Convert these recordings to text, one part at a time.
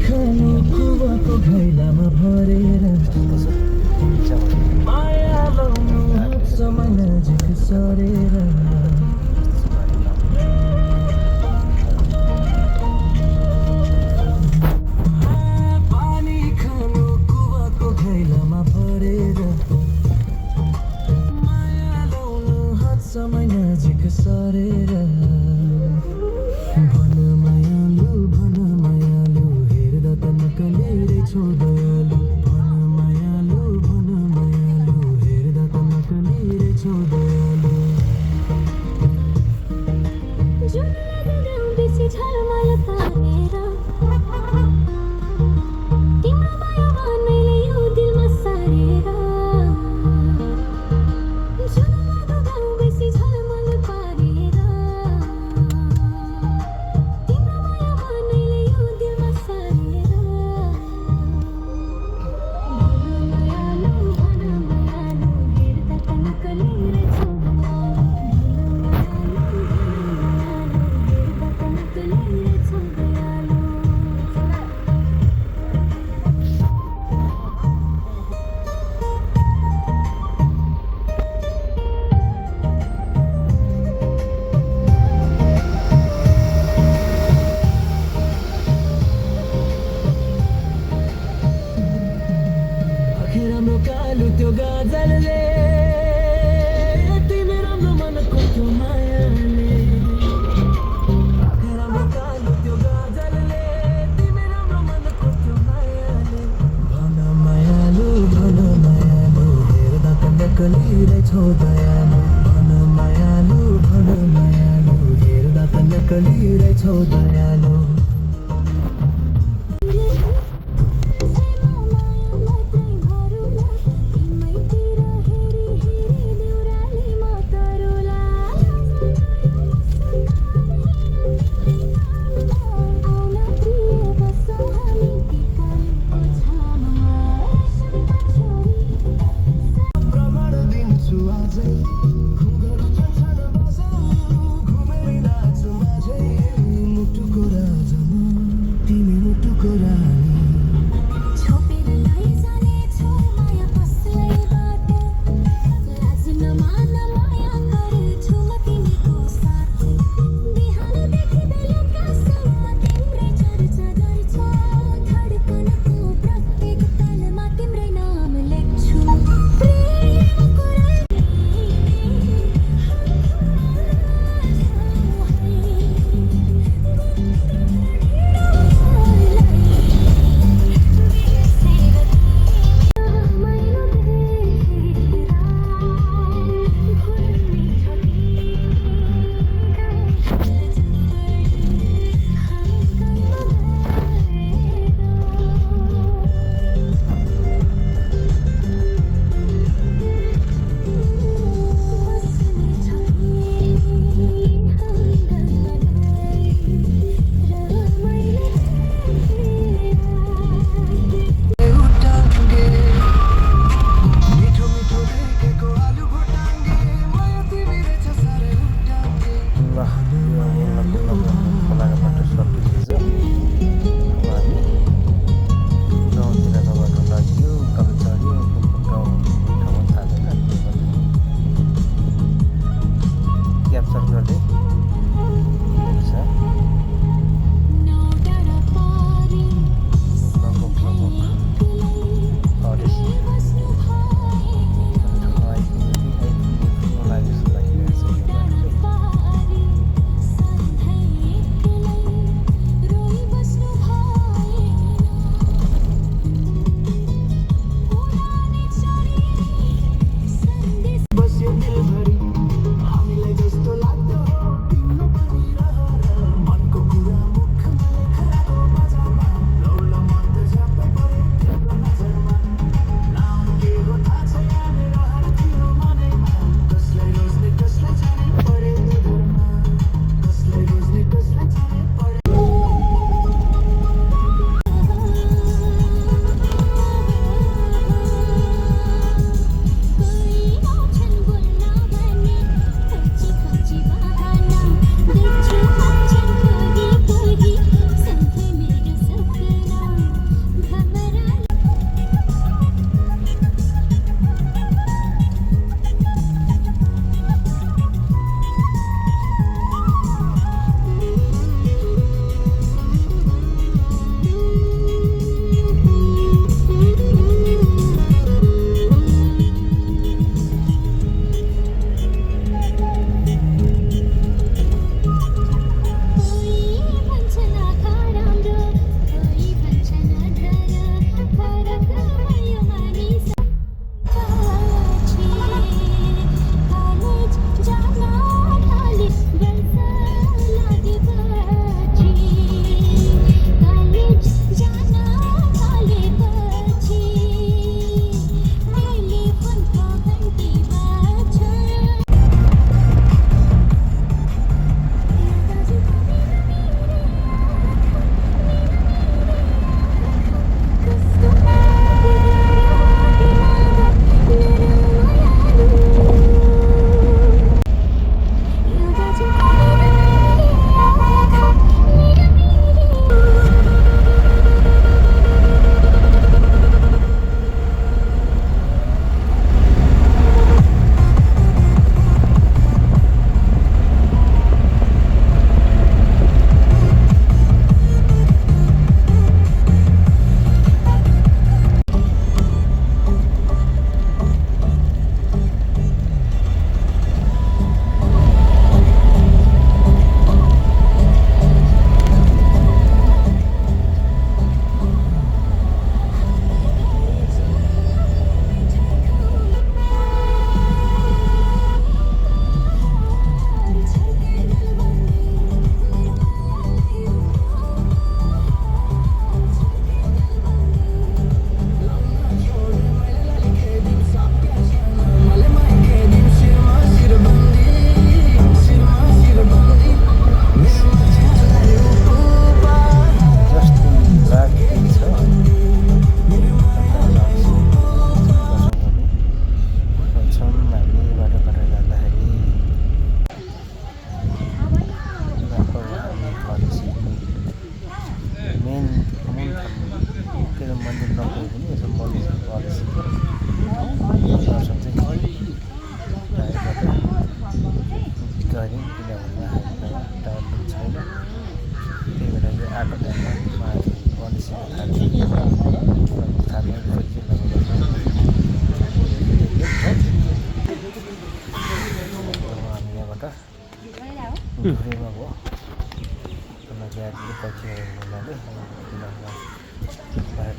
खानु कुवाको घैलामा भरेर माया लाउनु हातसम्म नजिक सरेर पानी खानु कुवाको घैलामा भरेर माया लाउनु हातसम्म नजिक सरेर भन मायालु हेर्दा त नक्कली रहेछौ दयालु भन मायालु हेर्दा त नक्कली रहेछौ दयालु जुन लाग्दा बेसी झलमल पारेर तिम्रो माया मनैले यो दिलमा सारेर जुन लाग्दा बेसी झलमल पारेर तिम्रो माया मनैले यो दिलमा सारेर भन मायालु हेर्दा त नक्कली रहेछौ दयालु हेर्दा त नक्कली रहेछौ दयालु आखिर राम्रो कालो त्यो गाजलले तिमी राम्रो मनको त्यो मायाले आखिर राम्रो कालो त्यो गाजलले तिमी राम्रो मनको त्यो मायाले भन मायालु हेर्दा त नक्कली रहेछौ दयालु भन मायालु हेर्दा त नक्कली रहेछौ दयालु प्रमाण दिन्छु आजै घुँघरू छाछान बजाऊ घुमेर नाच माझै मुटुको राजामा तिमी मुटुको रानी छोपेर लैजानेछौ माया कसैबाट लाज नमान माया गर्छु म तिमीको साथ बिहान देखिँदै लुकासम्म तिम्रै चर्चा गर्छ धड्कनको प्रत्येक तालमा तिम्रै नाम लेख्छु प्रेमको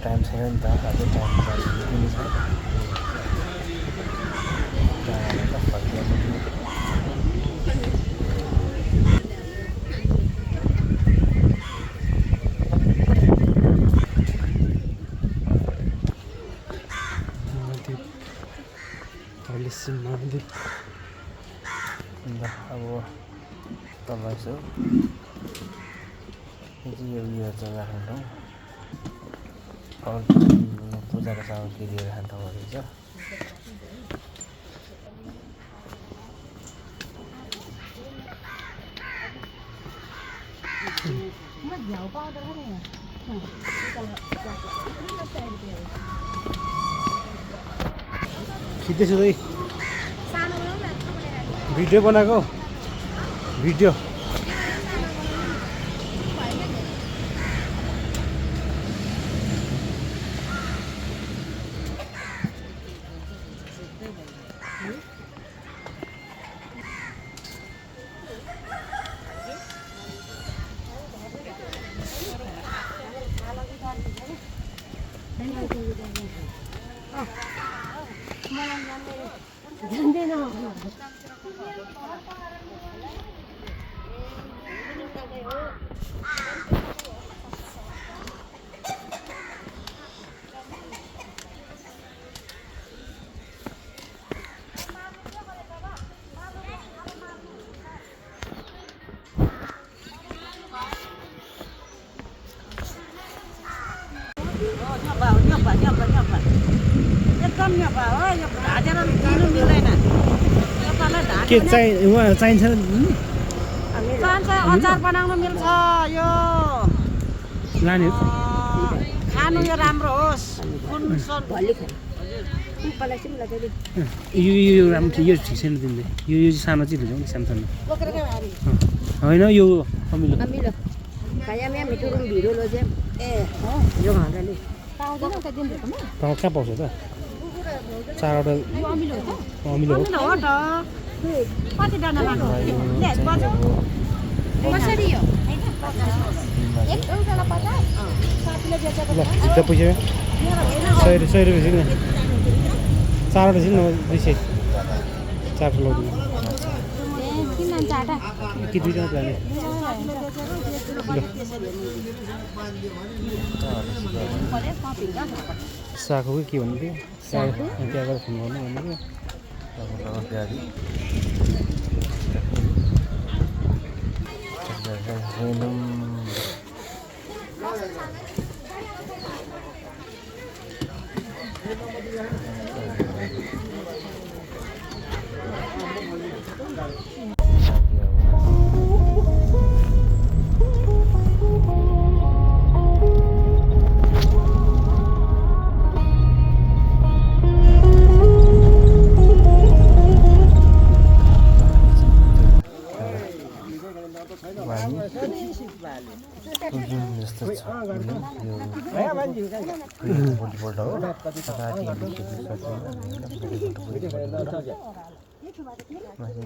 टाइम छैन नि त अझै टाइम पनि छ महाद्वीप अब तल यसो यो जग्गा खाने ठाउँ पूजाको सामग्री लिएर खाने ठाउँहरू छ खिच्दैछु है भिडियो बनाएको भिडियो के चाहिन्छ अचार बनाउनु मिल्छ यो लाने खानु यो राम्रो होस् यो राम्रो यो ठिक छैन तिमीले यो सानो चाहिँ ल्याउनु सानो सानो होइन यो अमिलो कहाँ पाउँछ त चारवटा अमिलो हो कति दाना लानु कसरी हो एउटालाई 50 साथीले बेचेको ल जित्दा पैसा 100 रुपियाँ दिनु चारवटा दिनु न 200 400 लगाउनु किन लान्छ आटा कि दुईजना लाने साग हो कि के भन्नु थियो साग त्यहाँ गएर फोन गर्नु भनेको जस्तो छ भोलिपल्ट हो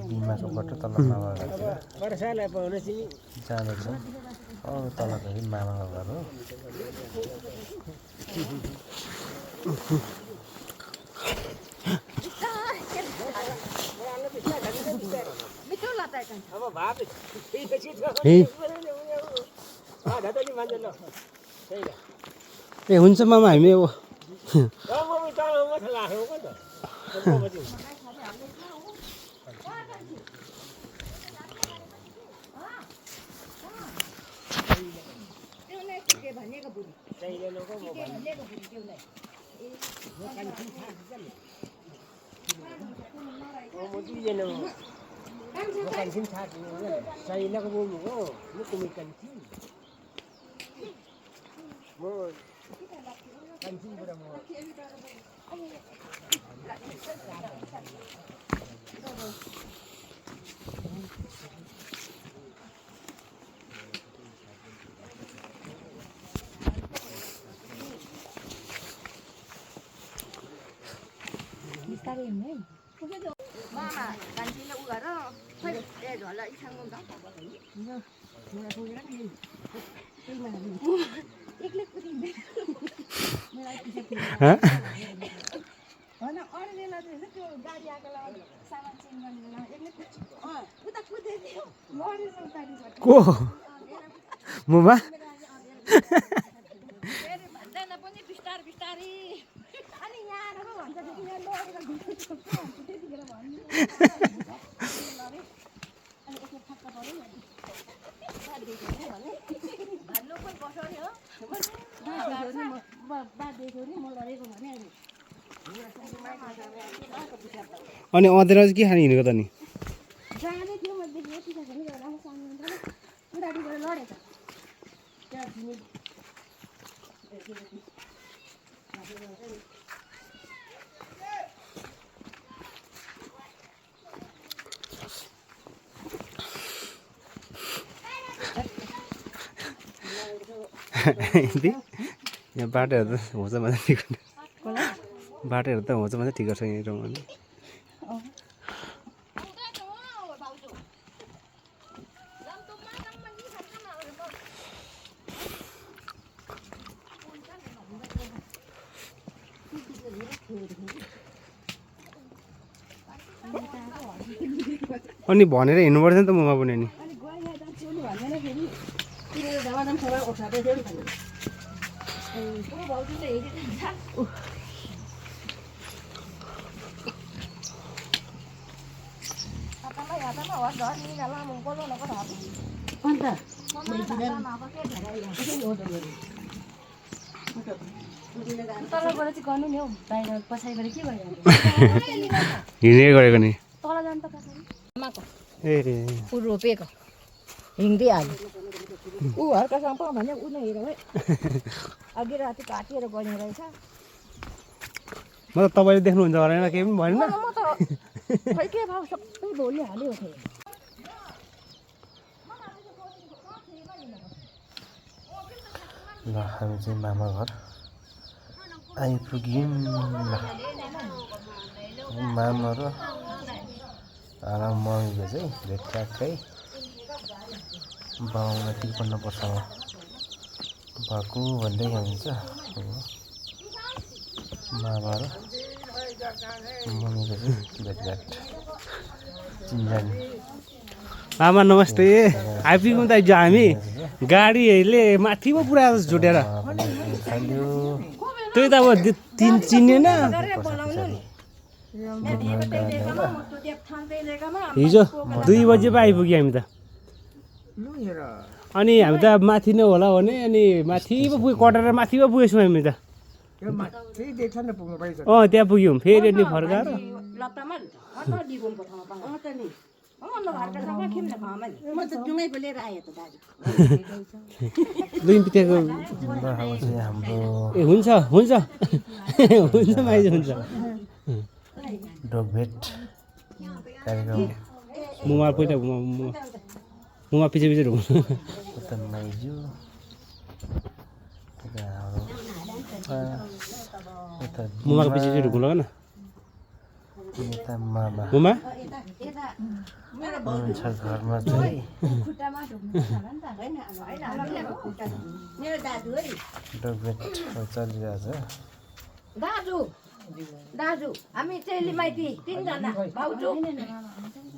दिनमा सोबाट तल मामा जाँदैछ तल गयो मामाको घर हो ए हुन्छ मामा हामी अब हाँ? होइन अरू बेला चाहिँ होइन त्यो गाडी आएको बेला सामान चेन्ज गर्ने बेला एक्लै उता कुदेको लडेछ उताबाट को मुमा फेरि भन्दैन पनि बिस्तार बिस्तारी अनि यहाँ आएर पो भन्छ कि यहाँ लडेर घुम्दैछ त्यतिखेर भन्नु अनि यसो ठक्क पऱ्यो नि भन्नु पनि बसाउने हो बात देख्यो नि म लडेको भने अनि अनि अँधेर चाहिँ के खाने हिँडेको त नि जाने थियो मैले देखेँ यति छ भने राम्रो सानो उडाडी गएर लडेछ यहाँ बाटोहरू त होच मात्रै ठिक बाटोहरू त होच मात्रै ठिक गर्छ यहीँ रमाउने अनि भनेर हिँड्नुपर्छ नि त ममा पनि नि अनि गएर जान्छु नि भन्दैन फेरि तिनीहरू धमाधम सबै ओछ्याउँदै थियो नि त पुरो भाउजू चाहिँ हेरेको तलबाट चाहिँ गर्नु नि हौ बाहिर पछाडिबाट के भइरहेको हिँडे गरेको नि तल जानु त पछाडि आमाको ए ऊ रोपेको हिँडिहाल्यो ऊ हर्कासँग पाउँ भने ऊ नै हेर है अघि राति काटिएर गर्ने रहेछ म त तपाईँले देख्नुहुन्छ होला केही पनि भएन म त खै के भाउ सबै भोलि हाल्यो थियो ल हामी चाहिँ मामा घर आइपुग्यौँ मामा र मम्मीले चाहिँ भेट्याएकै बाउलाई के गर्नुपर्छ भएको भन्दै हुन्छ मामा र मम्मीको चाहिँ भेटघाट चिन्जान आमा नमस्ते आइपुग्यौँ त हिजो हामी गाडीहरूले माथि पो पुरा झुटेर खाल्यो त्यही त अब तिन चिनेन हिजो 2 बजे पो आइपुग्यो हामी त अनि हामी त माथि नै होला भने अनि माथि पो पुग्यो कटेर माथि पो पुगेछौँ हामी त त्यहाँ पुग्यौँ फेरि अनि फर्काएर पिताको हाम्रो ए हुन्छ हुन्छ हुन्छ माइज हुन्छ डगभेट कार्यक्रम मुमा पहिला मुमा पछि पछि ढुक्नु उता माइजू मुमाको पछि पछि ढुक्नु लगा न यता मामा मुमा हुनुहुन्छ घरमा चाहिँ डगभेट चलिरहेछ दाजु हामी चेली माइती 3 जना भाउजू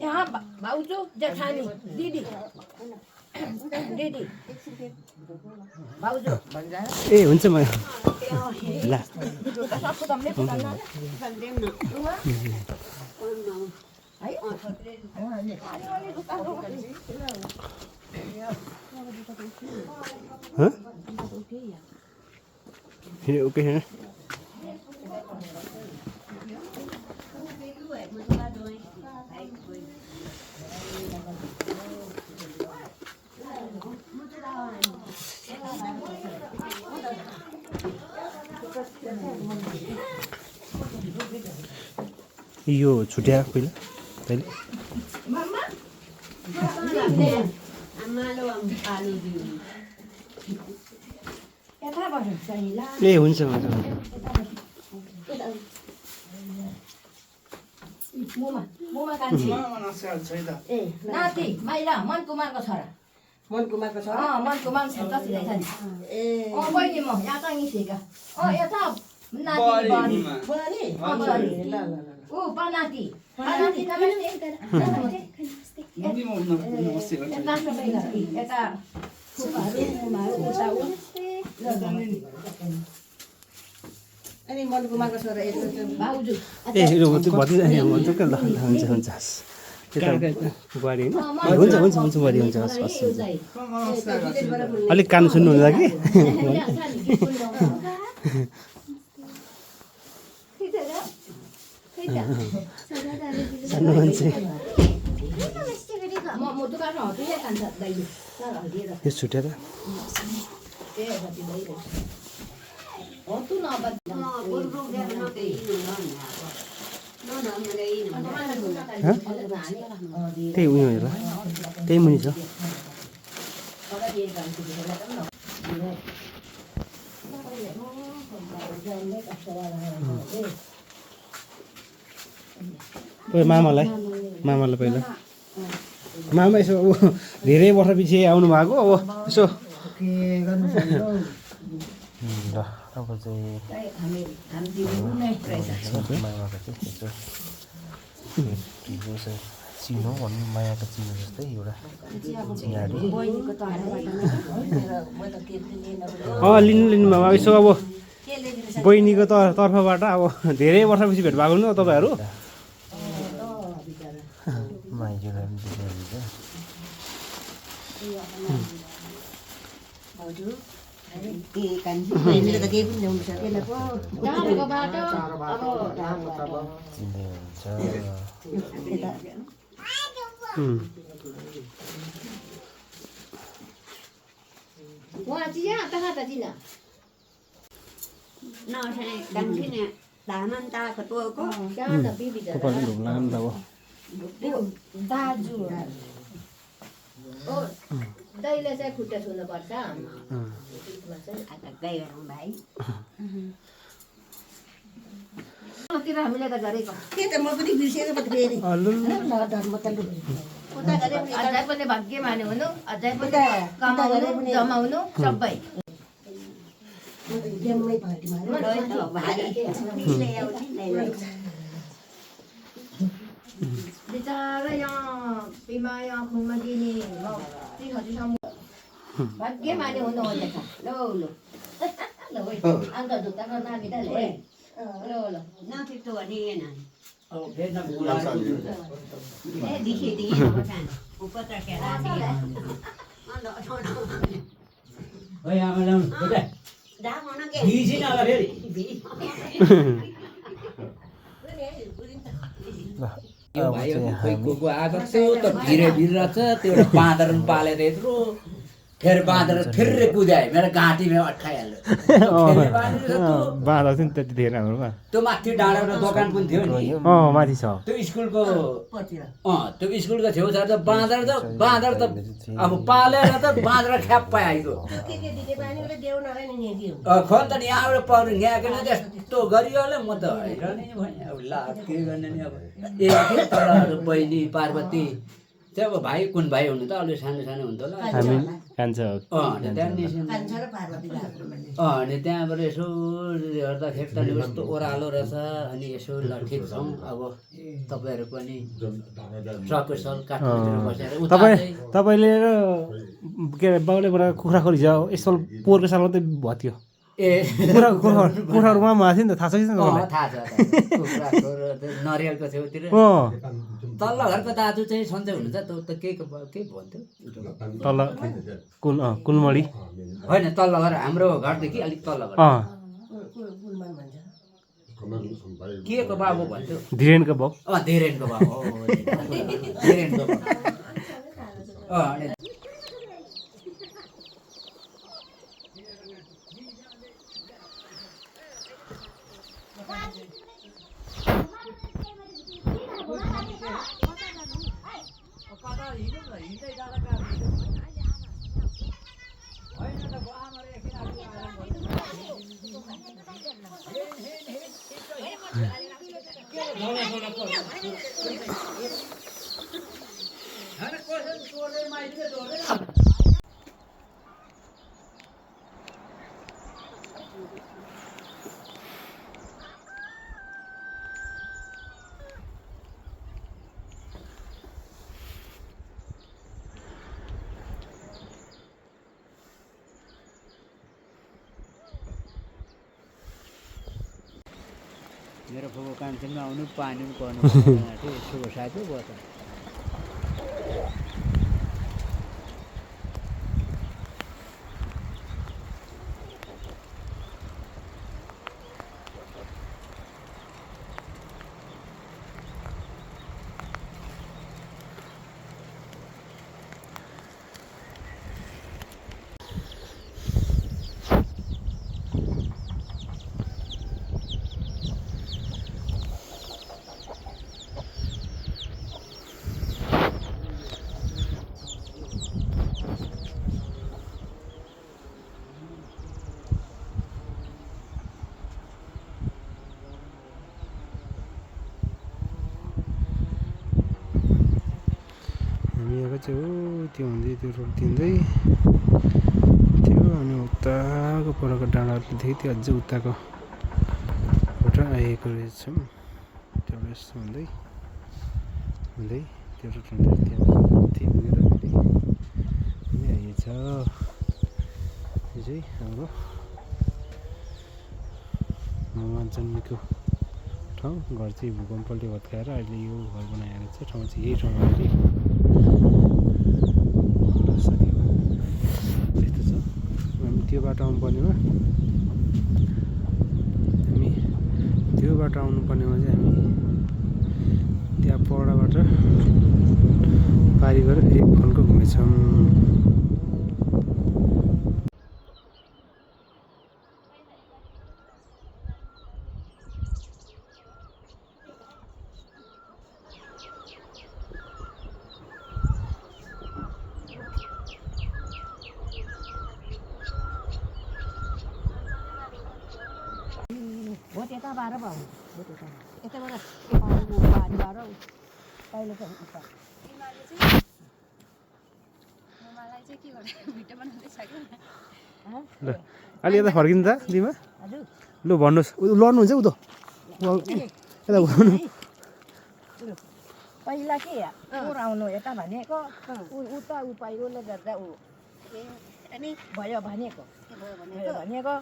यहाँ भाउजू जेठानी दिदी भाउजू ए हुन्छ म ल ओके है यो छुट्या पहिला तैँले ए हुन्छ नाति माइला मन कुमारको छोरा मन कुमार छ नि ए बहिनी म यहाँ त यहीँ थिएँ यता नाति बढी बुहारी बढी ल ल ल ऊ पनाति पनाति नमस्ते यता अनि मलकुमाको छोरा यस्तो भाउजू ए त्यो भतिजा हुन्छ के ल हुन्छ हुन्छ त्यता बुहारी होइन हुन्छ हुन्छ हुन्छ बुहारी हुन्छ हस् हस् हुन्छ अलिक कान सुन्नुहुन्छ कि सानो मान्छे म दुकानमा हटिया कान्छ दाइले हटिएर यो छुटेर हटु त्यही उयो हेर त्यही मुनि छ मामालाई पहिला मामा यसो अब धेरै वर्षपछि आउनु भएको अब यसो के गर्नु पर्यो ल अब चाहिँ मायाको चाहिँ यसो चिनो भन्नु मायाको चिनो जस्तै एउटा चिनारी लिनु मामा यसो अब बहिनीको तर्फबाट अब धेरै वर्षपछि भेट भएको नि तपाईँहरू माइजूलाई पनि दिनुहुन्छ हामीले त केही पनि ल्याउनु सकेन पो टाढोको बाटो चिन्दै हुन्छ वहाँ चिया कहाँ त चिना कहाँ त बिबी त दाजु ओ दैले चाहिँ खुट्टा छुनुपर्छ तिर हामीले त गरेको के त म पनि बिर्सेको पो फेरि ल धर्म त लु अझै पनि भाग्य माने हुनु अझै पनि कमाउनु जमाउनु सबै गेममै पार्टीमा बिचारा यहाँ बिमा यहाँ खुङमा दिने भाग्य माने हुनु हो देखा लो लो लो अन्त जुत्ता गर्न हामी त ले लो लो अब चाहिँ हामी आएको थियो त भिरे भिरेछ त्यो एउटा बाँदर पनि पालेर यत्रो फेरि बाँदर फेरि कुदायो मेरो घाँटीमा अट्ठाइहाल्यो बाँधा थियो नि त्यति धेरै हाम्रोमा त्यो माथि डाँडामा दोकान पनि थियो नि माथि छ त्यो स्कुलको त्यो स्कुलको छेउछाउ त बाँदर त अब पालेर त बाँदर ख्याप्पै आइगयो खोल त नि यहाँबाट पाउनु यहाँको नि त्यस्तो गरिहाल्यो म त हैरानै भएँ अब ला के गर्ने नि अब ए तलहरू बहिनी पार्वती त्यो अब भाइ कुन भाइ हुनु त अलि सानो सानो हुन्थ्यो होला हामी कान्छ अनि त्यहाँबाट यसो हेर्दाखेरि त कस्तो ओह्रालो रहेछ अनि यसो ल ठिक छौँ अब तपाईँहरू पनि सकुशल काठमाडौँ बसेर तपाईँले के अरे बाउले बडा कुखुरा खोली जाऊ यस्तो पोहोरको साल मात्रै भयो ए कुखुराहरूमा भएको थियो नि त थाहा छ कि थाहा छ कुखुराको नरियलको छेउतिर तल्लो घरको दाजु चाहिँ सन्चै हुनुहुन्छ त के भन्थ्यो तल कुलमडी होइन तल्लो घर हाम्रो घरदेखि अलिक तल्लो घर के को बाबु भन्थ्यो धीरेनको बाउ धेरैनको बाबु धेरैनको बाबु मेरो फुको कान्छीमा आउनु पानी पनि पर्नु सुको साथी भयो त चाहिँ हो त्यो हुँदै त्यो रोकिँदै थियो अनि उताको परको डाँडाहरू थियो त्यो अझै उताको बाट आएको रहेछौँ त्यो यस्तो हुँदै हुँदै त्यो रोड हुँदै त्यो पुगेर आइएछ यो चाहिँ हाम्रो ममा जन्मेको ठाउँ घर चाहिँ भूकम्पले भत्काएर अहिले यो घर बनाएको छ ठाउँ चाहिँ यही ठाउँमा चाहिँ त्यस्तो छ हामी त्यो बाटो आउनुपर्नेमा चाहिँ हामी त्यहाँ पौडाबाट पारी गरेर एक फन्को घुमेछौँ हो त्यता बाह्र भयो हो त्यता यताबाट बाह्र कहिले चाहिँ मलाई चाहिँ के गर्छ भिडियो बनाउँदै छ कि ल अलि यता फर्किनु त दिमा लु भन्नुहोस् लड्नुहुन्छ उ त यता भन्नु पहिला के ऊर आउनु यता भनेको उता ऊ पहिरोले गर्दा ऊ अनि भयो भनेको भनेको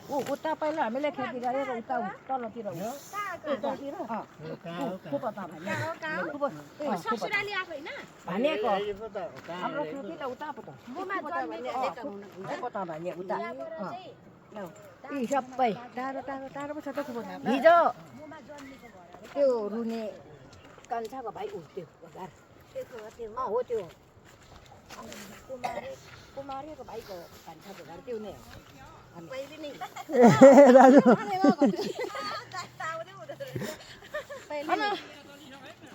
ऊ उता पहिला हामीले खेती गरेको उता तलतिर उतातिर ससुराली आएको होइन भनेको हाम्रो खेती त उता पो त उता भने उता यी सबै टाढो टाढो टाढो पो छ त हिजो त्यो रुने कान्छाको भाइ ऊ त्यो हो त्यो कुमारीको भाइको कान्छाको घर त्यो नै हो दाजु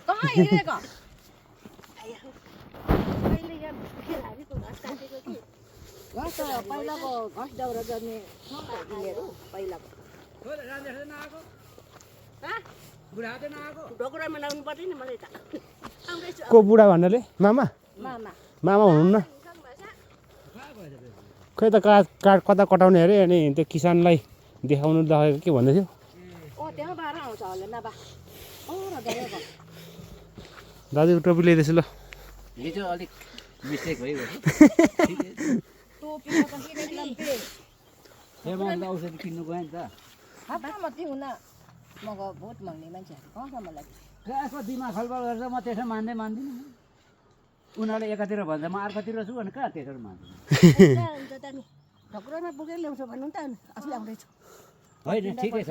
कहाँ हिँडेको पहिलाको घस दाउरा गर्ने पहिलाको ढोक्रामा लाउनु पर्दैन मलाई त को बुढा भन्नाले मामा मामा मामा हुनुहुन्न खै त काठ कता कटाउने अरे अनि त्यो किसानलाई देखाउनु लगेको के भन्दै थियो त्यहाँ बाह्र आउँछ होला नभए गएको दाजुको टोपी ल्याइदिएछु ल हिजो अलिक मिस्टेक भइगयो औषधी किन्नु गयो नि त मात्रै हुन मग भोट माग्ने मान्छेहरू कहाँसम्म लाग्छ यसको दिमाग छलफल गरेर म त्यसो मान्दिनँ उनीहरूले एकातिर भन्छ म अर्कोतिर छु भने कहाँ त्यसरी मान्दिनँ ढोक्रोमा पुगेर ल्याउँछ भन्नु त अस्ति आउँदैछु होइन ठिकै छ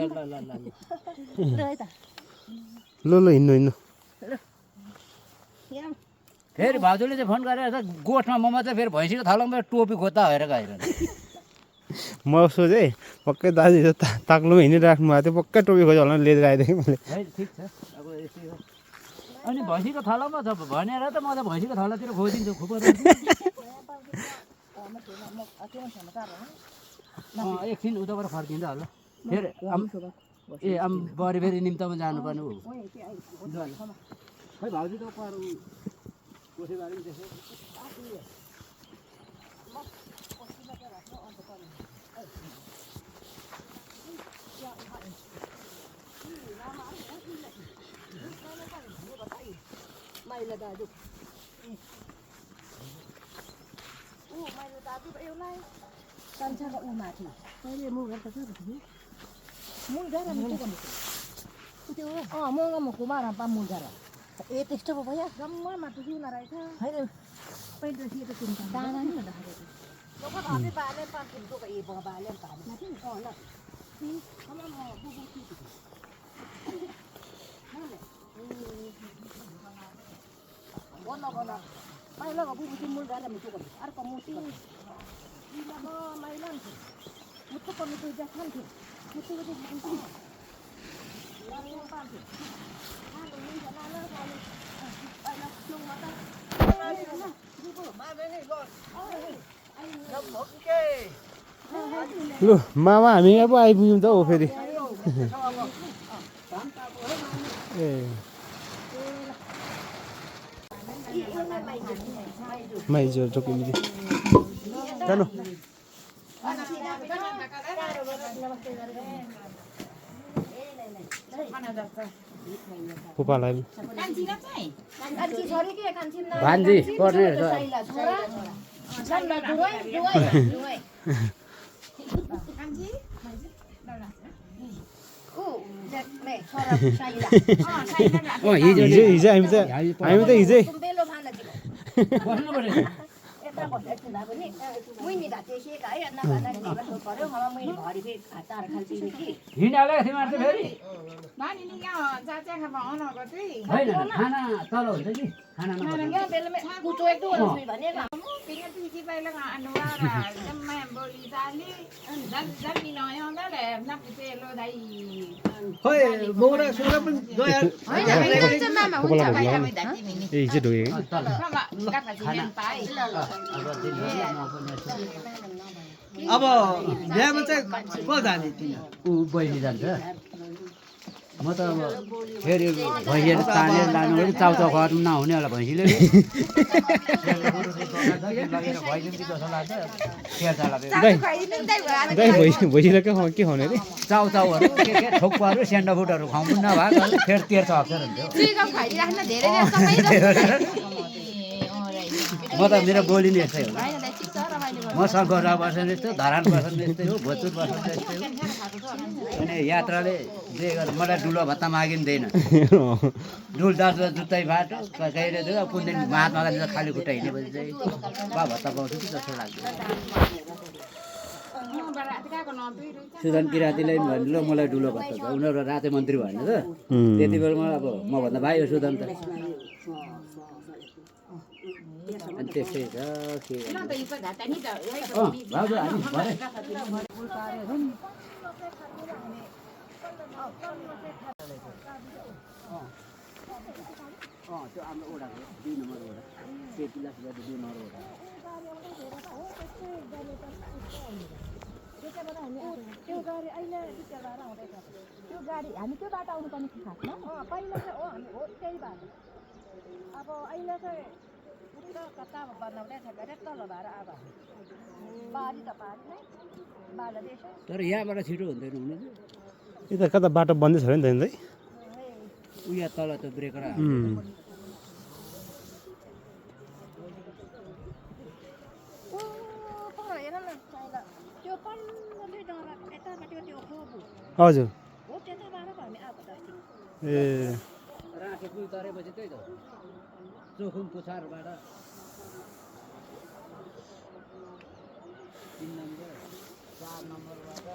ल ल हिँड्नु फेरि भाउजूले चाहिँ फोन गरेर गोठमा म चाहिँ फेरि भैँसीको थालमा टोपी खोज्दा भएर गएर म सोचेँ पक्कै दाजु ताक्लोमा हिँडिराख्नु भएको थियो पक्कै टोपी खोज्यो होला लिएर आइदिएँ मैले ठिक छ अब यस्तै हो अनि भैँसीको थलामा छ भनेर त म त भैँसीको थलातिर खोजिदिन्छु खुपा एकछिन उताबाट फर्किँदा होला फेरि बढी फेरि निम्तमा जानुपर्ने हो खै भाउजू त कोसेबारी पनि त्यसो माइला दाजु माइला दाजु एउटै कान्छाको ऊ माथि कहिले मुख गर्छ मुख गरेर त्यो महँगो म कुमार पामुल गरेर ए त्यस्तो पो भयो जम्मा माटो किन रहेछ होइन पहिलो सिधो किन्छ दाना नि भन्दाखेरि लोक घरले बाले पार्छ लोक ए बाले पार्छ माथि ल बोला पहिला बुबुची मूल गरेर मिठो गर्नु अर्को मुठी इलामा माइलान मुठो पनि त्यो जान थियो मुठो पनि बुबुची लानु पार्छ हालो नि जनाला गाली पहिला सुन माता लु मामा हामी अब आइपुग्यौँ त हो फेरि ए माइजो टोकिमिदी जानु फुपालाई भान्जी पर्ने हिजो हामी त हिजै हिँडाले तिमीहरू त फेरि होइन खाना तल हुन्छ कि खोइ बौरा सोरा पनि गयो ए हिजो ढोगे अब बिहामा चाहिँ को जाने तिमी ऊ बहिनी जान्छ म त अब फेरि भैँसीहरू तानेर लानु भने चाउचाउ गर्नु नहुने होला भैँसीले भइसक्यो के खुवाउने अरे चाउचाउहरू के ठोक्पाहरू सेन्डाफुटहरू खुवाउनु नभएको फेरि तेर्छ अप्ठ्यारो हुन्थ्यो म त मेरो बोली नै यस्तै हो म शङ्करा बस्ने यस्तै धरान बस्ने यस्तै हो भोजपुर बस्ने यस्तै हो अनि यात्राले जे गर्दा मलाई डुलो भत्ता मागिँदैन डुल दाजु जुत्तै बाटो कहिले दियो कुन दिन महात्मा गान्धी खाली खुट्टा हिँडेपछि चाहिँ बा भत्ता पाउँछु कि जस्तो लाग्छ सुदन किराँतीलाई पनि भन्नु ल मलाई डुलो भत्ता छ उनीहरू राते मन्त्री भन्नु त त्यति बेला मलाई अब मभन्दा भाइ हो सुदन त अनि त्यस्तै छ के भाउजू हामी भरे त्यो हाम्रो ओडाको 2 नम्बर ओडा त्यति लाख 2 नम्बर ओडा त्यो गाडी अहिले बिचरा आउँदैछ त्यो गाडी हामी त्यो बाटो आउनु पर्ने कि खासमा पहिला चाहिँ हामी हो त्यही बाटो अब अहिले चाहिँ कता बनाउँदैछ गरे तल भएर अब बारी त पारी नै बालदेश तर यहाँबाट छिटो हुँदैन हुनु यता कता बाटो बन्दै छ नि त उ यहाँ तल त ब्रेकर हजुर ए राखे पुल तरेपछि त्यही त चोखुङ पुछारबाट 3 नम्बर 4 नम्बरबाट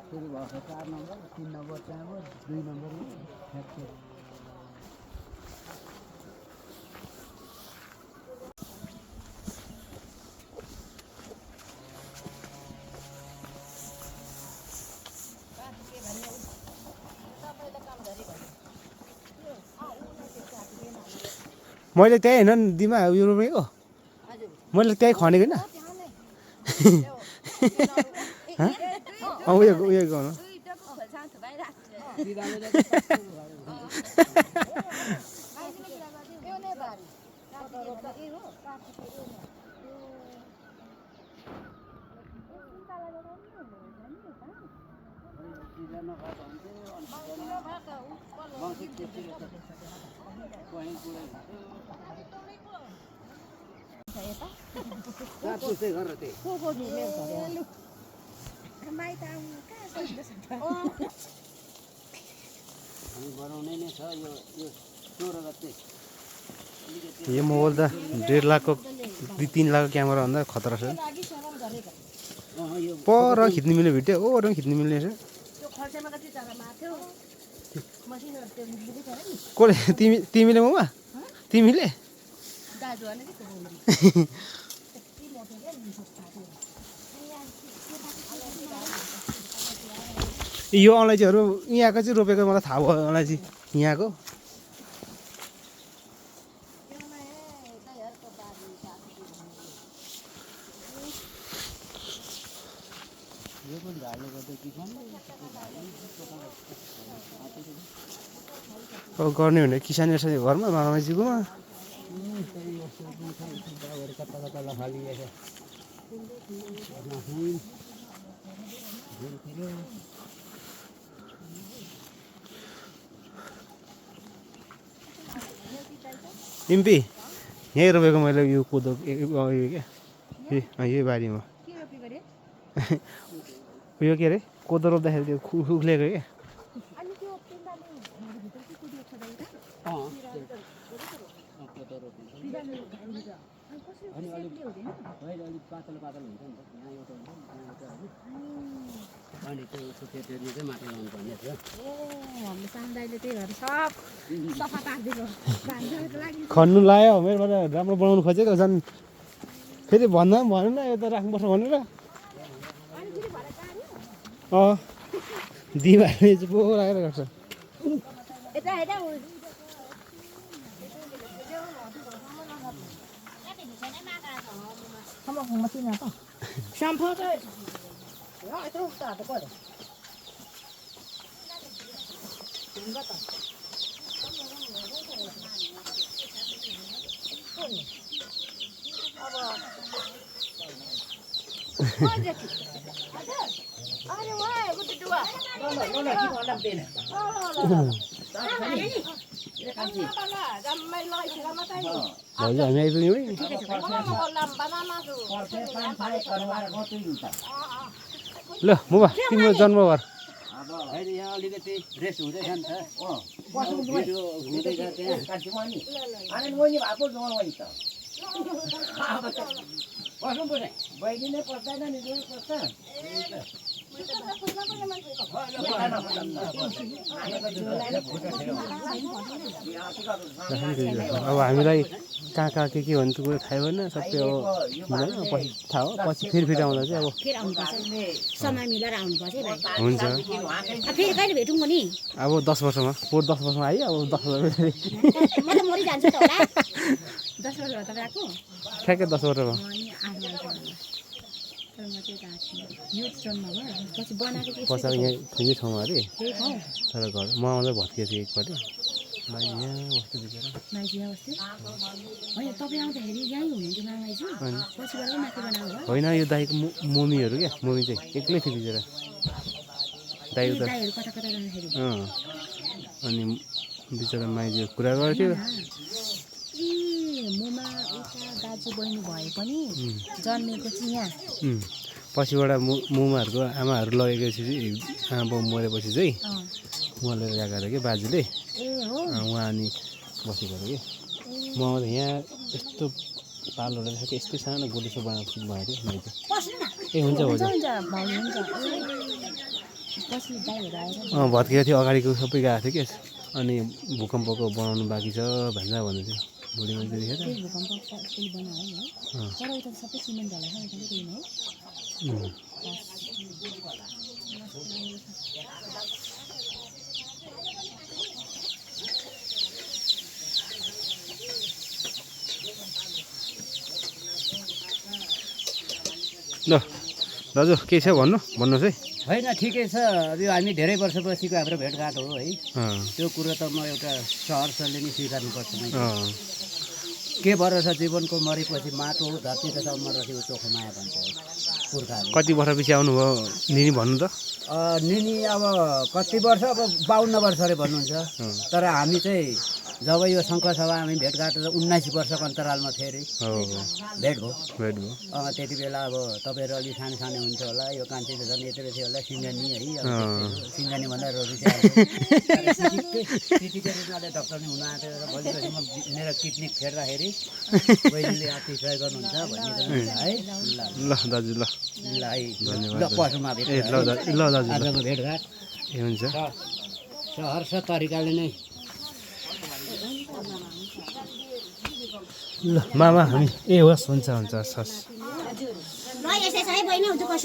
सुरु भएको 4 नम्बर 3 नम्बर त्यहाँ 2 नम्बर मैले त्यही होइन दिमा उयो रोपेको मैले त्यही खनेको होइन उयो गर्नु हामी बनाउने नै छ यो 16 गते यो मोबाइल त 1.5 लाखको 2-3 लाखको क्यामेरा भन्दा खतरा छ यो पर खिच्नु मिल्ने भिडियो ओर खिच्नु मिल्ने रहेछ त्यो खर्चमा कति जग्गा माथ्यो मसिनहरु त्यो बुझी छ नि कसले तिमीले ममा तिमीले दाजु अनि के यो अलैँचीहरू यहाँको चाहिँ रोपेको मलाई थाहा भयो अलैँची यहाँको यो पनि झार्ले गर्दा किसान अब गर्ने भने किसान यसरी घरमा मामाजीकोमा कता कता लखाली इम्पी यहीँ रोपेको मैले यो कोदो यो क्या यही बारीमा के रोपी गरे यो के अरे कोदो रोप्दाखेरि त्यो उख्लेको क्या अनि त्यो पिण्डाले भित्र के कुदियो छ दाइ अनि अलिक पातलो पातलो हुन्छ नि त यहाँ एउटा हुन्छ यहाँ एउटा अनि त्यो सुकेटेरी चाहिँ माथि लाउनु पर्ने थियो हाम्रो सामुदायले त्यही भएर सब सफा पारिदिएको भान्साको लागि खन्नु लायो मेरोबाट राम्रो बनाउनु खोजेको झन् फेरि भन्दा पनि भएन यो त राख्नुपर्छ भनेर दिवाली चाहिँ पो राखेर गर्छ यता हेर सम्फो चाहिँ यत्रो उता हात पर्यो अरे वाह गुड दुआ भाउजू हामी आइपुग्यौँ है ल मुबा तिम्रो जन्मबार अब अहिले यहाँ अलिकति रेस्ट हुँदैछ नि त भिडियो हुँदैछ त्यहाँ बहिनी नै पस्दैन नि पस्छ अब हामीलाई कहाँ कहाँ के भन्ने कुरो थाहा भएन सबै अब मिलायो पछि थाहा हो पछि फेरि आउँदा चाहिँ अब फेरि आउनुपर्छ समय मिलेर आउनुपर्छ है भाइ हुन्छ फेरि कहिले भेटौँ नि अब 10 वर्षमा पोहोर 10 वर्षमा आयो अब 10 वर्ष म त मरिजान्छु त होला 10 वर्ष भयो तपाईँ आएको ठ्याक्कै 10 वर्षमा बसाएको यहाँ खुल्लै ठाउँमा अरे तर घर म आउँदा भत्किएको थिएँ एकपल्ट माइजी यहाँ बस्दै बिचरा होइन यो दाईको मम्मीहरू क्या मम्मी चाहिँ एक्लै थियो बिचरा दाई उता अनि बिचरा माइजी कुरा गर्थ्यो दाजु बहिनी भए पनि जन्मेको चाहिँ यहाँ पछिबाट मुमाहरूको आमाहरू लगेपछि आमा बाउ मरेपछि चाहिँ उहाँ लिएर गएको अरे कि बाजुले उहाँ अनि बसेको अरे कि म आउँदा यहाँ यस्तो पालो रहेछ कि यस्तै सानो गोलेसो बनाएको भएको थियो माइती ए हुन्छ हुन्छ भत्किएको थियो अगाडिको सबै गएको थियो कि अनि भूकम्पको बनाउनु बाँकी छ भन्दा भन्दै थियो बुढी मान्छे देखेर ल दाजु के छ भन्नुहोस् है होइन ठिकै छ यो हामी धेरै वर्षपछिको हाम्रो भेटघाट हो है त्यो कुरो त म एउटा सहरले नै स्वीकार्नुपर्छ के भरोसा जीवनको मरेपछि माटो हो धरती तथा अमर रहेको चोखो माया भन्छ पुर्खाले कति वर्षपछि आउनुभयो निनी भन्नु त निनी अब कति वर्ष अब 52 वर्ष अरे भन्नुहुन्छ तर हामी चाहिँ जब यो शङ्खसभा हामी भेटघाट 19 वर्षको अन्तरालमा थियो अरे हो भेट भयो भेट भयो त्यति बेला अब तपाईँहरू अलि सानो सानो हुन्थ्यो होला यो कान्छी त झन् यत्रो थियो होला सिङ्गानी है सिङ्गानी भन्दा त्यतिकै उनीहरूले डक्टरले हुन आँटेर भोलिपछि म मेरो किडनी फेर्दाखेरि बहिनीले अतिशय गर्नुहुन्छ भन्ने है ल दाजु ल ल है धन्यवाद ल पशुमा भेट ए ल दाजु ल दाजु ल आजको भेटघाट ए हुन्छ सहर्ष तरिकाले नै ल मामा हामी ए होस् हुन्छ हुन्छ हस् हस्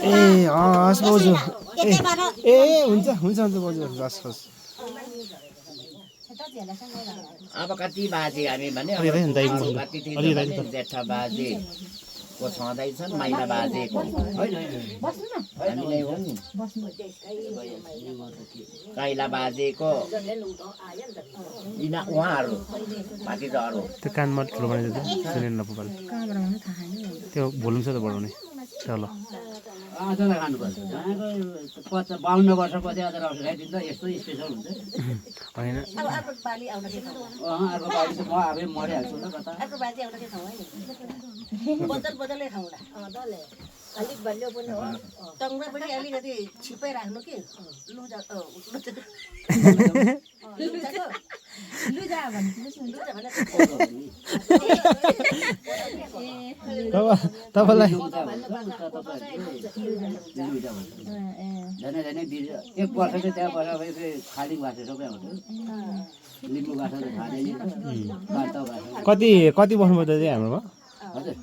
ए हस् बोजू ए हुन्छ हुन्छ हुन्छ बोजू हस् हस् अब कति बाजे हामी भने अलि दाइ दाइ कति अलि दाइ जेठा बाजेको छँदैछन् माइला बाजेको हामीलाई हो नि काइला बाजेको उहाँहरू भातिजाहरू त्यो कानमा ठुलो बनाइदिन्छ सुनेर नपुग्छ त्यो भोल्युम छ त बढाउने ल अचार खानुपर्छ 52 वर्षपछि अचार आउँछ खाइदिन्छ यस्तो स्पेसल हुन्छ होइन अर्को पालि आउँदा के खाउँ अर्को पालि त म आफै मरिहाल्छु ल कता अर्को बाजी आउँदा के खाउँ है बोतलै खाउँला अलिक बलियो पनि हो टङ्ग्रा पनि अलिकति छिपै राख्नु कि लुजा तपाईँलाई झनै झनै 1 वर्ष चाहिँ त्यहाँ बसेपछि खाली भाषा सबै आउँछ लिम्बू भाषा त खाँदैन कति बस्नुभयो दाजु हाम्रोमा हजुर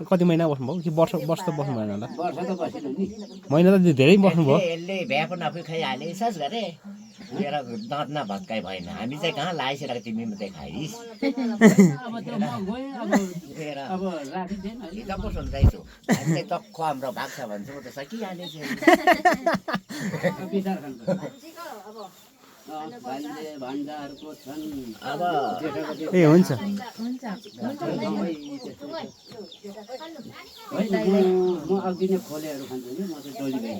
कति महिना बस्नुभयो कि वर्ष त बस्नु भएन होला वर्ष त बसेन नि महिना त धेरै बस्नुभयो यसले भ्याएको नफी खाइहाले सास गरे मेरो दाँत नभत्काइ भएन हामी चाहिँ कहाँ लाइसकेको तिमी मात्रै खाइस् अब त्यो म गएँ अब राखिँदैन हिजो पो सुन्दैछु हामीले टक्क हाम्रो भाग छ भन्छु म त सकिहालेछु विचार खान्छ भान्जे भान्जाहरूको छन् अब ए हुन्छ होइन म अघि नै खोलेहरू खान्छु कि म चाहिँ डोली भाइ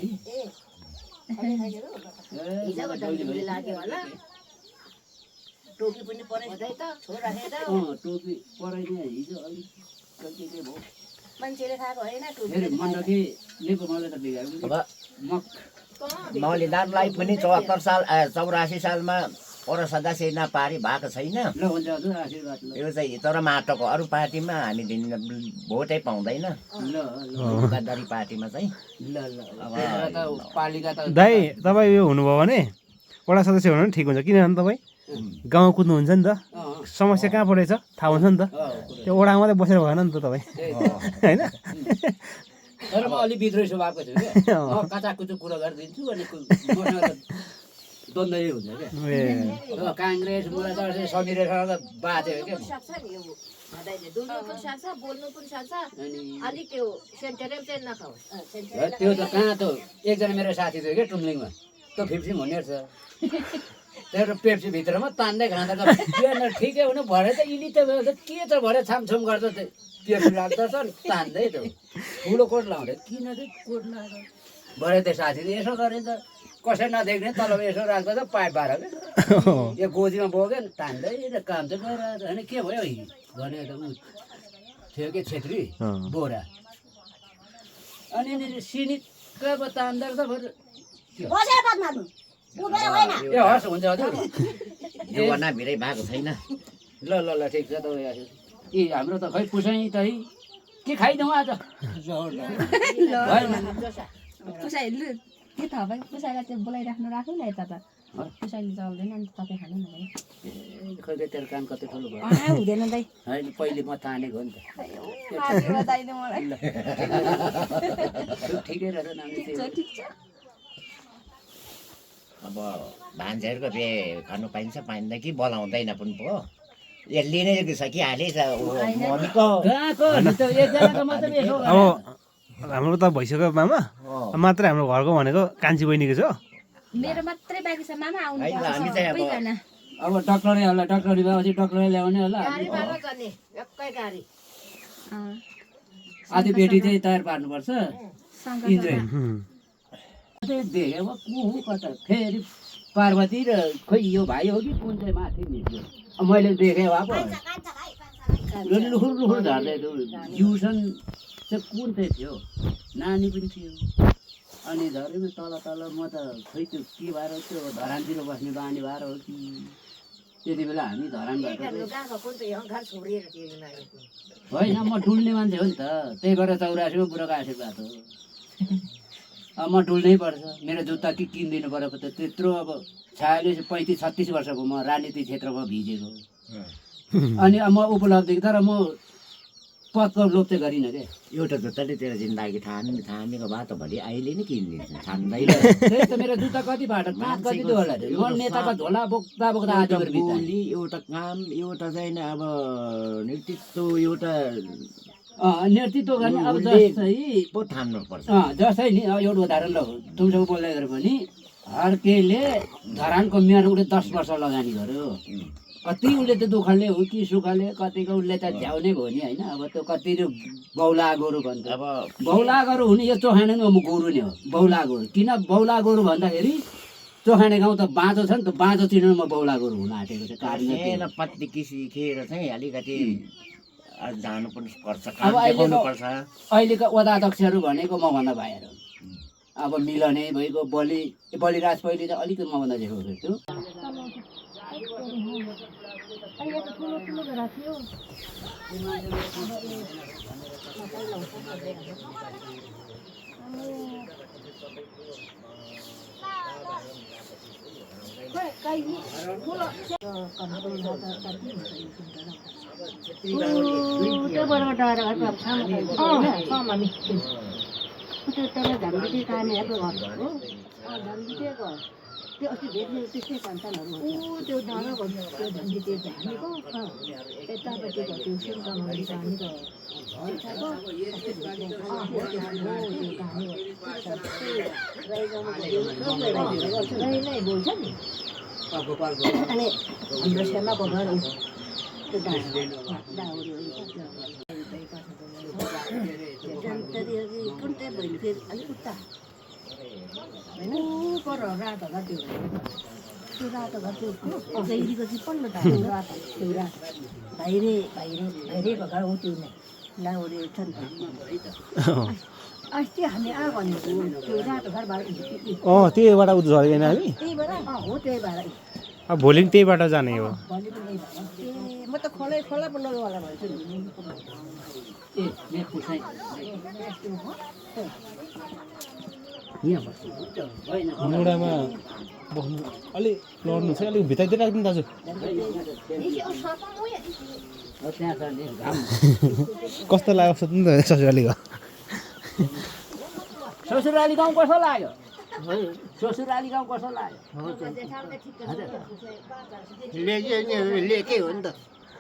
टोकी पनि परेछ त छोरा टोपी पराइदिए हिजो अलिक के भयो मान्छेले खाएको होइन फेरि मण्डकी लिएको मैले त बिगार्नु अब मक मौलिदारलाई पनि 74 साल 84 सालमा अरू सदस्य नपारी भएको छैन ल हुन्छ हजुर आशीर्वाद ल यो चाहिँ तर माटोको अरू पार्टीमा हामी दिन भोटै पाउँदैन ल गद्दारी पार्टीमा चाहिँ ल त पालिका त दाइ तपाईँ यो हुनुभयो भने वडा सदस्य हुनु पनि ठिक हुन्छ किनभने तपाईँ गाउँ कुद्नुहुन्छ नि त समस्या कहाँ परेछ थाहा हुन्छ नि त त्यो वडामा मात्रै बसेर भएन नि त तपाईँ होइन तर म अलि विद्रोही स्वभावको छु क्या म कचाकुचो कुरा गरिदिन्छु अनि मसँग द्वन्द्वै हुन्छ क्या काङ्ग्रेस मुलादर समिरेसँग बाँच्यो क्या त्यो त कहाँ त एकजना मेरो साथी थियो क्या टुम्लिङमा त्यो 50 हुने रहेछ त्यो पेप्सी भित्रमा तान्दै खाँदा त ठिकै हुनु भरे त यिनी त के त भरे छामछुम गर्छ पेप्सी राख्दछ तान्दै त ठुलो कोट लाउँदै किन चाहिँ कोट लगाएर भरे त्यो साथीले यसो गरे त कसै नदेख्ने तल यसो राख्दा त पाइप बाह्र क्या यो गोजीमा बोक्यो तान्दै काम चाहिँ गरिरहेको होइन के भयो भने त ऊ थियो कि छेत्री बोरा अनि सिनिक्क अब तान्दा त ए हस् हुन्छ हजुर यो गर्ना भिरै भएको छैन ल ल ल ठिक छ त ए हाम्रो त खै पुसाइ त के खाइदिउँ आज पुसाइ लु के थाहा भयो पुसाइलाई चाहिँ बोलाइराख्नु राख्नु न यता त पुसाइले चल्दैन नि तपाईँ खानु न भाइ खै तेरो कान कति ठुलो भयो हुँदैन दाइ होइन पहिले म तानेको हो नि बताइदिनु मलाई त ठिकै रहेछ नानी ठिक छ अब भान्जाहरूको बिहे खानु पाइन्छ पाइँदैन कि बोलाउँदैन पनि पो यसले नै सकिहालेछ मम्मीको अब हाम्रो त भइसक्यो मामा मात्रै हाम्रो घरको भनेको कान्छी बहिनीको छ मेरो मात्रै बाँकी छ मामा आउनु होइन हामी चाहिँ अब डक्टरै होला डक्टरी भएपछि डक्टरै ल्याउने होला आधी बेटी चाहिँ तयार पार्नुपर्छ इन्जोय देखेँ अब को हो कता फेरि पार्वती र खोइ यो भाइ हो कि कुन चाहिँ माथि निस्क्यो मैले देखेँ अब लुखुर लुखुर झर्दै थियो ट्युसन चाहिँ कुन चाहिँ थियो नानी पनि थियो अनि झरेमा तल तल म त खोइ त्यो के भएर त्यो धरानतिर बस्ने बानी भएर हो कि त्यति बेला हामी धरानबाट होइन म डुल्ने मान्छे हो नि त त्यही गरेर 84 बुढोको आशीर्वाद हो अब म डुल्नै पर्छ मेरो जुत्ता के किनिदिनु पऱ्यो त त्यत्रो अब 46 35 36 वर्षको म राजनीतिक क्षेत्रमा भिजेको अनि म उपलब्धि तर म पदको लोभ चाहिँ गरिनँ क्या एउटा जुत्ताले तेरो जिन्दगी थामेको भए त भोलि अहिले नै किनिदिन्छ थाम्दैन त्यही त मेरो जुत्ता कति बाटो कति होला म नेताको झोला बोक्दा बोक्दा आज बोली एउटा काम एउटा चाहिँ अब नेतृत्व एउटा नेतृत्व गर्ने अब जस्तै पो थाम्नु पर्छ जस्तै नि एउटा उदाहरण ल तुमसँग बोल्दै गरेर पनि हर्केले धरानको मेयर उसले 10 वर्ष लगानी गर्यो कति उसले त दुःखले हो कि सुखले कतिको उसले त झ्याउने भयो नि होइन अब त्यो कति बौला गोरु भन्छ अब बौला गोरु हुने यो चोखाने नि म गोरु नै हो बौला गोरु किन बौला गोरु भन्दाखेरि चोखाने गाउँ त बाँझो छ नि त बाँझो चिन्नु म बौला गोरु हुन आँटेको छ कारण पत्ती किसिखेर चाहिँ अलिकति जानु पनि पर्छ अब अहिलेको अध्यक्षहरू भनेको मभन्दा भाइहरू अब मिलने भइगयो बलिराज पहिले त अलिकति मभन्दा देखेको छु त्यो अस्ति भेट्ने त्यस्तै सन्तानहरू त्यो डाँडाको त्यो झन्डी त्यो झानेको यतापट्टिको त्यो सुनकामाको झाने त नै बोल्छ नि अनि हाम्रो सेमाको घर त्यो कुन चाहिँ भइल फेरि अलिक उता होइन पर रातो घर त्यो रातो घर त्यो गैरीको चाहिँ पल्लो ढाक्नु रातो त्यो रातो भाइरेको घर हो त्यो नै लाउरे छ नि त अस्ति हामी आएको भनेको त्यो रातो घरबाट त्यहीबाट उता झरेन हामी त्यहीबाट हो त्यही भएर अब भोलि पनि त्यहीबाट जाने हो भोलि पनि म त खोला पो लगेवाला भन्छु मुडामा बस्नु अलिक लड्नु चाहिँ अलिक भित्तातिर राख्नु दाजु कस्तो लाग्यो सोध्नु त ससुरालीको ससुराली गाउँ कस्तो लाग्यो ससुराली गाउँ कस्तो लाग्यो लेकै हो नि त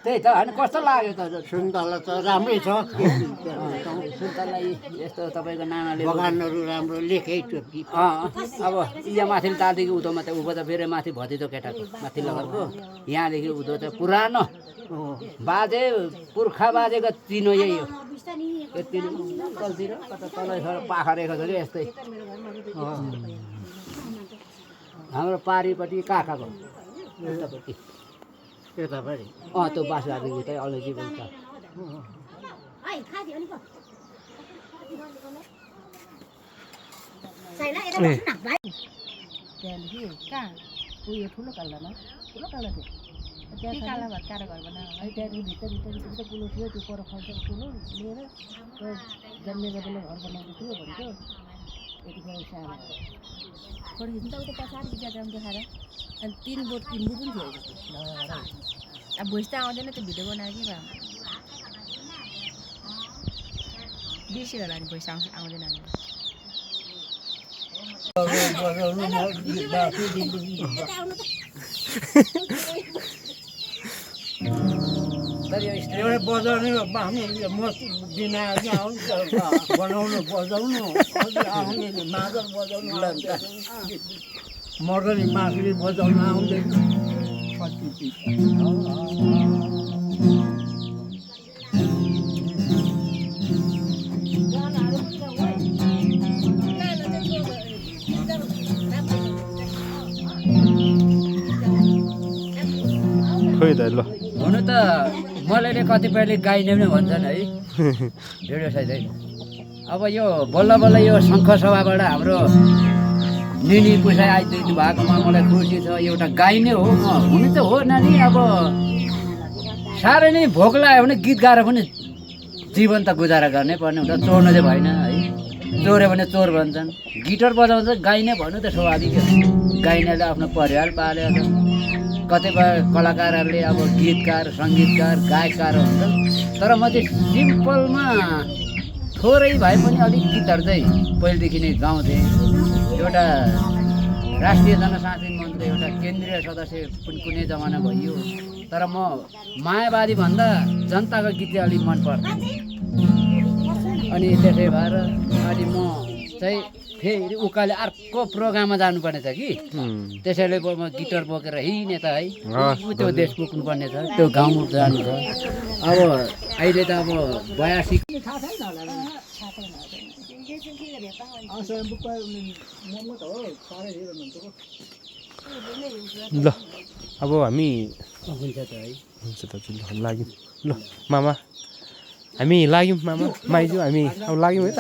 त्यही त होइन कस्तो लाग्यो त सुन्तला त राम्रै छ सुन्तला यस्तो तपाईँको नानाले बगानहरू राम्रो लेखै अब यहाँ माथि तालदेखि उँधो मात्रै उँभो त फेरि माथि भतिजो केटाको माथि लगरको यहाँदेखि उँधो त पुरानो बाजे पुर्खा बाजेको चिनो यही हो यति तलतिर कता तल पाखा रेखा छ कि यस्तै हाम्रो पारिपट्टि काकाको उतापट्टि यतापट्टि त्यो बासुरादेखि चाहिँ अलैँची बोल्छ त्यहाँदेखि कहाँ उयो ठुलो काल्लामा ठुलो काल्ला थियो काला भात काँडा घर बनायो है त्यहाँदेखि भित्र कुलो थियो त्यो पर खर्चको कुलो लिएर त्यो जन्मेर बेला घर बनाएको थियो भनेको यतिखेर सानो फोटो खिच्नु त उता पछाडि ज्यादा देखाएर अनि 3 बोट किन्नु पनि थियो अब भोइस त आउँदैन त्यो भिडियो बनायो कि बिर्सिएर होला नि भोइस आउँदैन एउटा बजाउने हामी बिना बनाउनु बजाउनु आउने मादल बजाउनु मर्दनी मासुरी बजाउनु आउँदैन खोइ त ल हुनु त मलाई कतिपयले गाइने पनि भन्छन् है भिडियो सहित है अब यो बल्ल बल्ल यो शङ्ख सभाबाट हाम्रो निनी पुसाइ आइदिनु भएकोमा मलाई खुसी छ एउटा गाइने हो म हुनु त हो नानी अब साह्रै नै भोक लाग्यो भने गीत गाएर पनि जीवन त गुजारा गर्नै पर्ने हुन्छ चोर्नु चाहिँ भएन है चोर्यो भने चोर भन्छन् गिटार बजाउँदा गाइने भन्नु त स्वाभाविक हो गाइनेले आफ्नो परिवार पालेको छ कतिपय कलाकारहरूले अब गीतकार सङ्गीतकार गायककार हुन्छन् तर म चाहिँ सिम्पलमा थोरै भए पनि अलिक गीतहरू चाहिँ पहिलेदेखि नै गाउँथेँ एउटा राष्ट्रिय जनसांस्कृतिक मञ्चको एउटा केन्द्रीय सदस्य कुनै जमाना भइयो तर म मायावादी भन्दा जनताको गीत चाहिँ अलिक मनपर्छ अनि त्यसै भएर अनि म चाहिँ फेरि उकाले अर्को प्रोग्राममा जानुपर्ने छ कि त्यसैले म गिटार बोकेर हिँडे त है त्यो देश पुग्नुपर्ने छ त्यो गाउँ जानु छ अब अहिले त अब 82 ल अब हामी हुन्छ त है हुन्छ त ल लाग्यौँ ल मामा हामी लाग्यौँ मामा माइजू हामी अब लाग्यौँ है त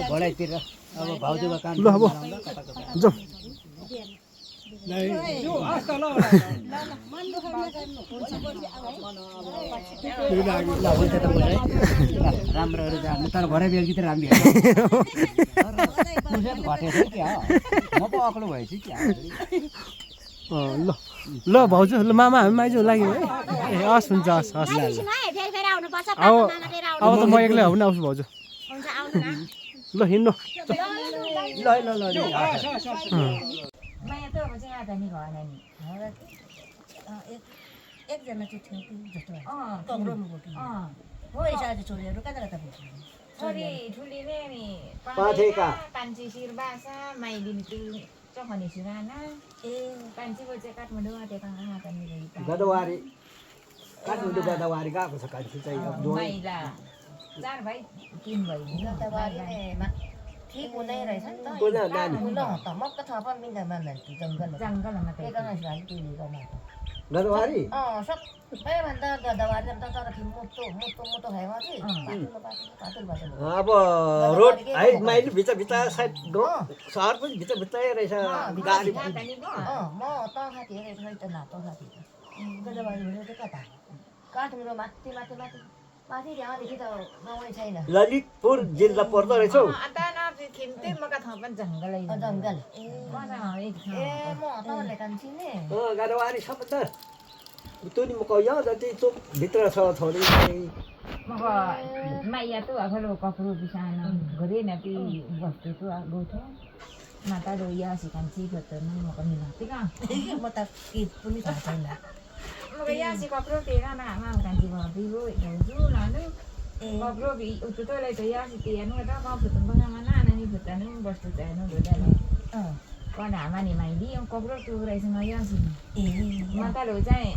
भोलितिर अब भाउजूको काम ल अब जाउँ राम्रोहरू जानु तर भरे बेलुकी त राम्रो घटेछ क्या म पो अग्लो भएछु क्या ल ल भाउजू ल मामा हामी माइजू लाग्यौँ है ए हस् हुन्छ हस् हस् अब त म एक्लै हो भने आउँछु भाउजू ल हिँड्नु माया त अब चाहिँ आधा नि भएन नि एकजना चाहिँ थियो कि जस्तो कङ्ग्रोमा बोक्यो हो यसरी छोरीहरू कता कता बोक्यो छोरी ठुलीले नि कान्छी शिरबासा माइलिनी चखनी सुराना ए कान्छीको चाहिँ काठमाडौँ आँटेको माता गदवारी काठमाडौँ गदवारी गएको छ कान्छी चाहिँ माइला 4 भाइ 3 बहिनी ठीक हुँदै रहेछ नि त मक्क थप मिल्दा मान्छे जङ्गलमा गदवारी सबैभन्दा गदवारी त तर मोटो मोटो मोटो खायो चाहिँ अब रोड है माइल भित्र भित्र साइड सहर पनि भित्र भित्रै रहेछ गाडी म त साथी हेरेको छैन त नातो साथी गदवारी भनेको चाहिँ कता काठमाडौँ माथि माथि माथि माथि त्यहाँदेखि त गाउँै छैन ललितपुर जिल्ला पर्दो रहेछौ जङ्गल ए म तपाईँलाई कान्छिने गदवारी सबभन्दा तुनी म कहियो जति चोक भित्र छ छोरी माइया तो आखलो कपड़ो बिसाना घरे न पी वस्तु तो आगो थे माता रोया सिकांची भतर न म पनि नाति का म त गीत पनि थाहा छैन म या सि कपड़ो तेरा ना मा कांची म भी वो जु लानु कपड़ो भी उतो ले तो या सि तियानु त म भतर बना ना नानी भतर न वस्तु चाहिनु दोले पण आमानी माइली कपड़ो तो रहेछ न या सि ए माता रो चाहिँ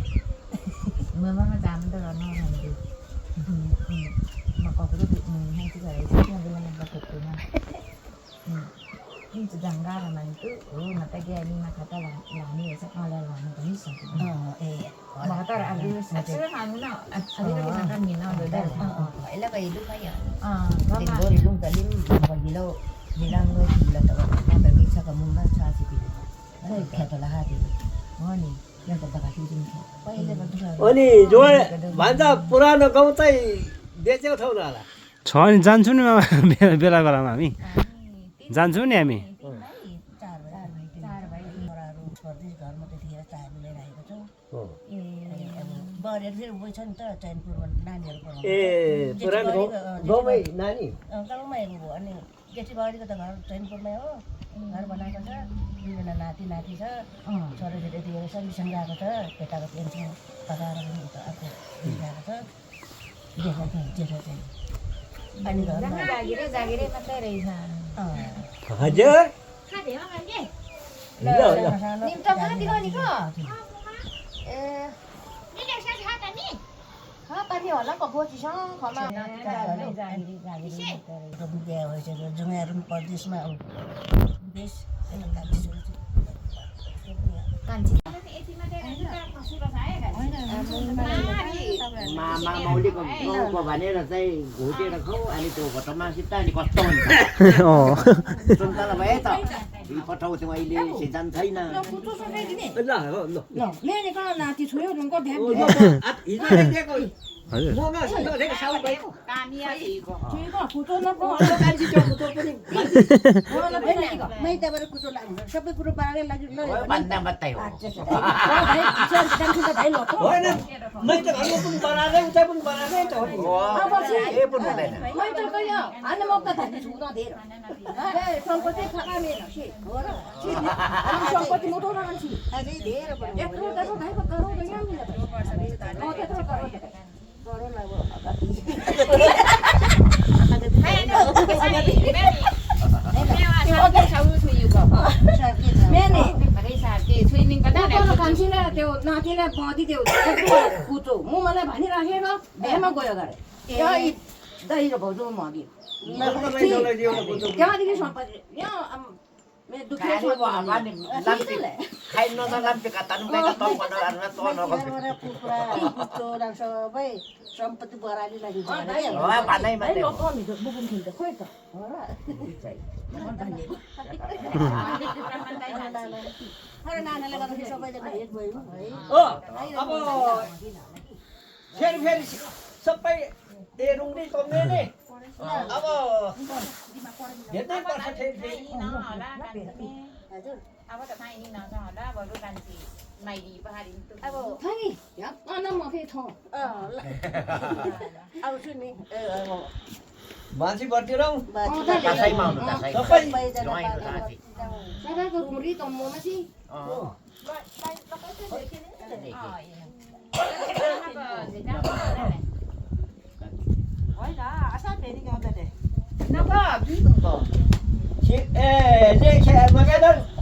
ममा जाम त गर्न भन्दै म कपड़ो नाइट गरेछ त्यहाँ बेला म बक्कुमा into Gangara mantu, mata dia lima kata lani esa ala lani kami satu. Mata ada sesuatu anu na, ada kita kan mina ada. Ela kayak itu kayak. Mama. Lung kalim kalau bilang lo gila tak apa berbicara kamu mah cari sih. Saya kata lah hati. Oh ni, yang kata itu ni. अनि जो भन्दा पुरानो गाउँ चाहिँ बेचेको ठाउँ होला छ नि जान्छु नि मामा बेला बेलामा हामी जान्छौँ नि हामी घरमा त्यतिखेर चाहेर लिएर आएको छौँ बरेर फेरि उयो छ नि त चैनपुरमा नानीहरू पढाउँछ ए पुरानो गाउँमै नानी गाउँमै हो अनि जेठी बारीको त घर चैनपुरमै हो घर बनाएको छ दुईजना नाति नाति छ छोराछोरी यतिखेर सर्भिसमा गएको छ केटाको पेन्सन पकाएर पनि उता अर्को गएको छ जेठा चाहिँ अनि घरमा जागिरै मात्रै रहेछ हजुर पानी होला को बोचिसँग खमा बिहा भइसक्यो जुङ्गाहरू पनि परदेशमा देश मामा मौलीको गाउँको भनेर चाहिँ घुटेर खाऊ अनि त्यो भटमा सित्ता अनि कस्तो हुन्छ सुन्तला भए त पठाउँथ्यौँ अहिले सिजन छैन मेनेको नाति छोयो उनको भ्यान हजुर कुचो नपो माइतबाट कुचो लाग्छ सबै कुरो पारेर लाग्यो भन्दा मात्रै हो होइन मै त घरमा पनि बनाएरै उता पनि बनाएरै त हो नि केही पनि हुँदैन सम्पत्ति थाहा मेरो सम्पत्ति मोटो रहन्छ यत्रो भाइको त्यो नातिलाई बदिदेऊ कुचो म मलाई भनिराखेर बिहामा गयो गरे दही र भाउजू मग्यो त्यहाँदेखि सम्पत्ति सबै सम्पत्ति बराली लाग्यो खोइ त नानाले गर्दाखेरि सबैजना हेड भयो है अब फेरि सबै रुङ्गी कम्ने नि अब हेर्नै पर्छ फेरि अब थाङी म फेरि ठाउँ आउँछु नि मान्छे बटिरौँ दसैँमा आउनु सबैको घुरी त म माथि ए जे खेल्नु